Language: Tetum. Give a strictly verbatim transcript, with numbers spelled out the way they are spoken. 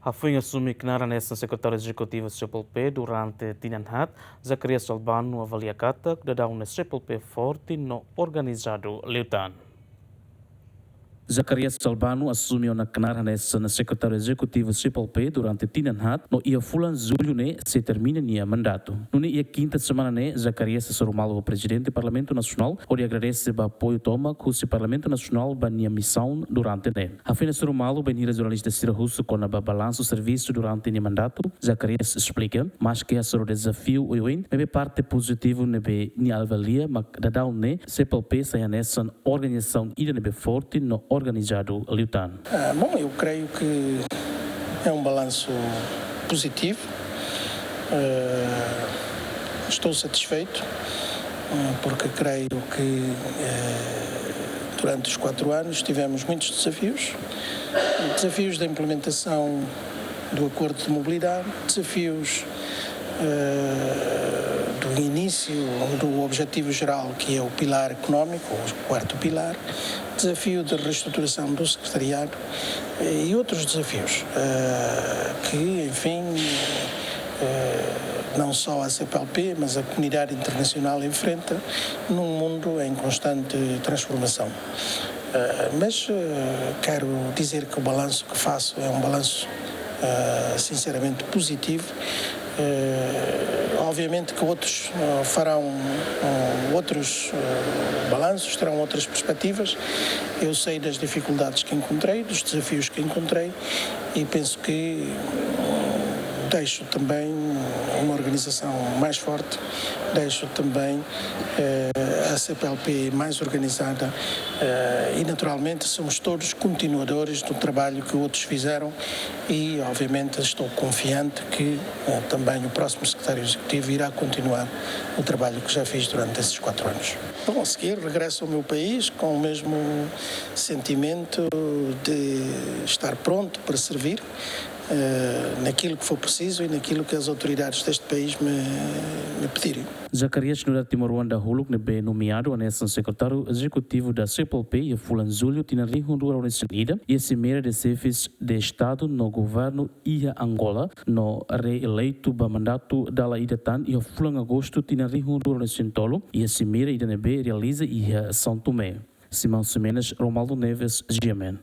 Hafoin asume knaar hanesan Sekretáriu Ezekutivu C P L P durante tinan haat, Zacarias Albano avalia katak daudaun ne'e C P L P forte no organizadu liután. Zacarias Albano asume ona knaar hanesan Sekretáriu Ezekutivu C P L P durante tinan haat no iha fulan Jullu ne'e sei termina nia mandatu. Nune'e iha kinta semana ne'e, Zacarias hasoru malu ba Prezidente Parlamentu Nasionál hodi agradese ba apoiu tomak husi Parlamentu Nasionál ba nia misaun durante ne'e. Hafoin hasoru malu, bainhira jornalista sira husu kona-ba balansu servisu durante nia mandatu, Zacarias esplika, maske hasoru dezafiu oioin, maibé parte pozitivu ne'ebé nia avalia mak daudaun ne'e C P L P sai hanesan organizasaun ida ne'ebé forte no organizadu liután. Ah, bom, eu creio que é um balanço positivo. Eh, estou satisfeito, eh, porque creio que, eh, durante os quatro anos tivemos muitos desafios. Desafios da implementação do acordo de mobilidade, desafios, eh, do início do objetivo geral, que é o pilar económico, o quarto pilar, desafio de reestruturação do secretariado, eh, e outros desafios, eh, que, enfim, eh, não só a C P L P, mas a comunidade internacional enfrenta num mundo em constante transformação. Eh, mas, eh, quero dizer que o balanço que faço é um balanço, eh, sinceramente positivo. Eh, obviamente que outros, eh, farão, eh, outros, eh, balanços, terão outras perspectivas. Eu sei das dificuldades que encontrei, dos desafios que encontrei, e penso que, eh, deixo também uma organização mais forte, deixo também, eh, a C P L P mais organizada, eh, e naturalmente somos todos continuadores do trabalho que outros fizeram e, obviamente, estou confiante que, eh, também o próximo secretário executivo irá continuar o trabalho que já fiz durante esses quatro anos. Bom, a seguir regresso ao meu país com o mesmo sentimento de estar pronto para servir, eh, naquilo que for preciso e naquilo que as autoridades deste país me, me pedirem. Zacarias nu'udar timoroan dahuluk ne'ebé nomeadu hanesan Sekretáriu Ezekutivu da C P L P iha fulan Jullu tinan rihun rua ruanulu-resin-ida, iha Cimeira de Chefes de Estado no Governo iha Angola, no reeleitu ba mandatu dala ida tan iha fulan Agostu tinan rihun rua ruanulu-resin-tolu, iha simeira ida ne'ebé realiza iha São Tomé. Simão Ximenes, Romualdo Neves, G M N.